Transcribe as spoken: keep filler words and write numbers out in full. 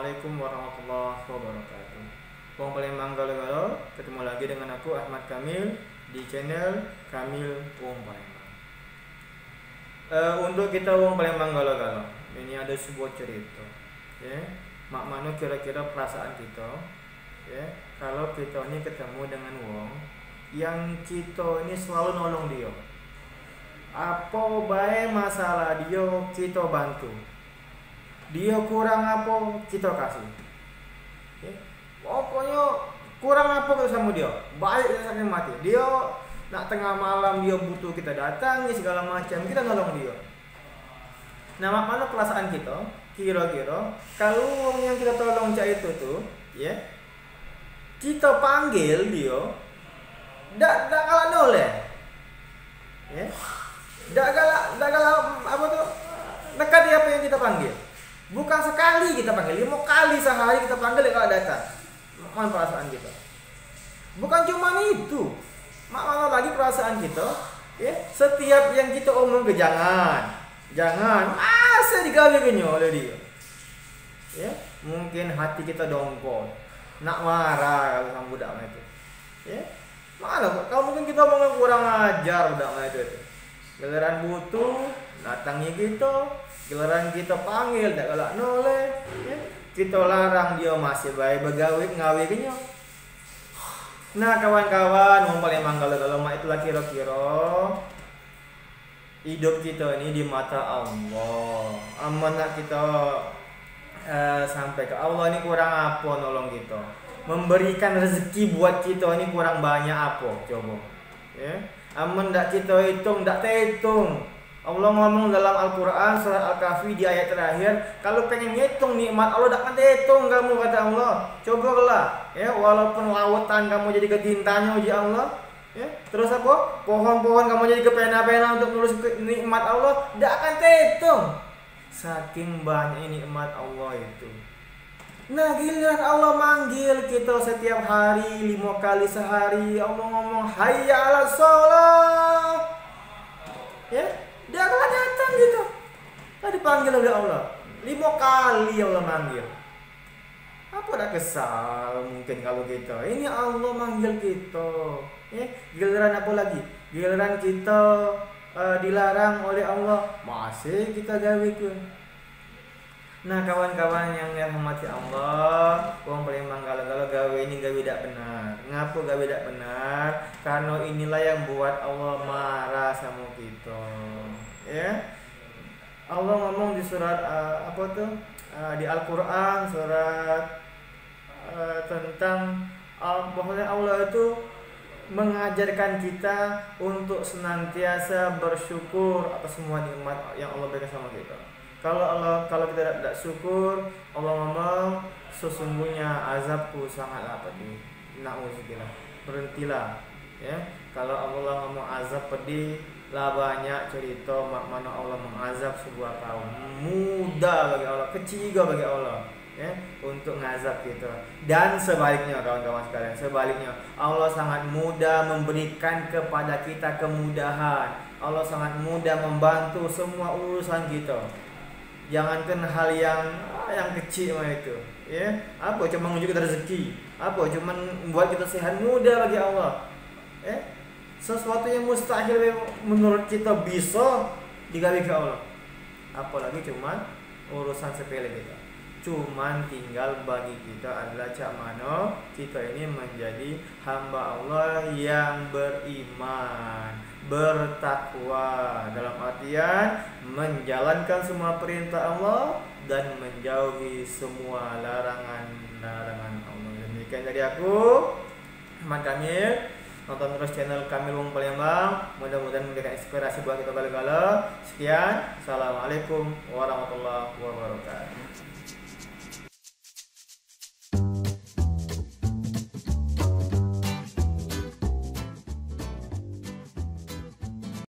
Assalamualaikum warahmatullahi wabarakatuh. Wong Palembang galo-galo, ketemu lagi dengan aku Ahmad Kamil di channel Kamil Wong Palembang. Eh, untuk kita wong Palembang galo-galo, ini ada sebuah cerita. Ya, mak mano kira-kira perasaan kita, ya, kalau kita ini ketemu dengan wong yang kita ini selalu nolong dia. Apa bae masalah dia, kita bantu. Dia kurang apa, kita kasih. Ya. Pokoknyo kurang apa kita sama dia. Baik kita saking mati. Dia nak tengah malam dia butuh kita datangi segala macam, kita nolong dia. Nah, mak mano perasaan kita? Kira-kira kalau wong yang kita tolong cak itu tu, ya, kita panggil dia, dak dak galak noleh. Ya. Dak galak, dak galak apa tu? Nekati apa yang kita panggil. Bukan sekali kita panggil, lima kali sehari kita panggil, dak galak datang. Mak mano perasaan kita? Bukan cuma itu. Mak mano lagi perasaan kita, ya, setiap yang kita omong ke jangan, jangan, masih digawe kenyo oleh dia. Ya, mungkin hati kita dongkol, nak marah kalau sama budak mak itu. Ya, mana kau, mungkin kita omong kurang ajar budak mak itu. Giliran butuh, datangi kita. Giliran kita panggil, dak galak noleh. Ya, kita larang, dia masih bae begawe, ngawe kenyo. Nah, kawan-kawan, wong Palembang galo-galo mak itulah kira-kira idup kita ini di mata Allah. Amun nak kita, eh, sampai ke Allah ini kurang apa nolong kita? Memberikan rezeki buat kita ini kurang banyak apa? Coba. Ya. Amun dak kita hitung, dak terhitung. Allah ngomong dalam Al-Quran, surat Al-Kahfi, di ayat terakhir, kalau pengen ngitung nikmat Allah, dak akan terhitung kamu, kata Allah. Cobalah, ya, walaupun lautan kamu jadi ke tintanya, uji Allah. Ya, terus apa? Pohon-pohon kamu jadi ke pena-pena untuk nulis ke nikmat Allah, dak akan terhitung. Saking banyak nikmat Allah itu. Nah, giliran Allah manggil kita setiap hari, lima kali sehari, Allah ngomong, "Hayya 'alas shalah." Ya, dia akan datang gitu. Kan dipanggil oleh Allah. Lima kali Allah manggil. Apa dak kesal mungkin kalau kita? Ini Allah manggil kita. Ya, giliran apa lagi? Giliran kita, eh, dilarang oleh Allah, masih kita gawe ke. Nah, kawan-kawan yang dirahmati Allah, wong Palembang galo-galo gawe ini gawe dak benar. Ngapo gawe dak benar? Karena inilah yang buat Allah marah sama kita. Ya. Allah ngomong di surat, eh, apa tu? Eh, di Al-Quran, surat, eh, tentang, eh, bahwasanya Allah itu mengajarkan kita untuk senantiasa bersyukur atas semua nikmat yang Allah berikan sama kita. Kalau Allah, kalau kita tidak, tidak syukur, Allah ngomong, "Sesungguhnya azabku sangatlah pedih." Nauzubillah. Berhentilah. Ya, kalau Allah ngomong azab pedih, lah banyak cerita mak mano Allah mengazab sebuah kaum. Mudah bagi Allah, kecil juga bagi Allah. Ya, untuk ngazab kita. Dan sebaliknya, kawan-kawan sekalian, sebaliknya, Allah sangat mudah memberikan kepada kita kemudahan. Allah sangat mudah membantu semua urusan kita. Jangankan hal yang, ah, yang kecil mah itu, ya. Apa cuma nunjuk kita rezeki, apa cuma buat kita sehat, mudah bagi Allah. Eh, sesuatu yang mustahil menurut kita bisa digawe ke Allah. Apalagi cuman urusan sepele kita. Cuman tinggal bagi kita adalah cak mano kita ini menjadi hamba Allah yang beriman, bertakwa, dalam artian menjalankan semua perintah Allah dan menjauhi semua larangan-larangan Allah. Demikian dari aku, Ahmad Kamil. Nonton terus channel Kamil Wong Palembang. Mudah-mudahan memberikan inspirasi buat kita galo-galo. Sekian. Assalamualaikum warahmatullahi wabarakatuh.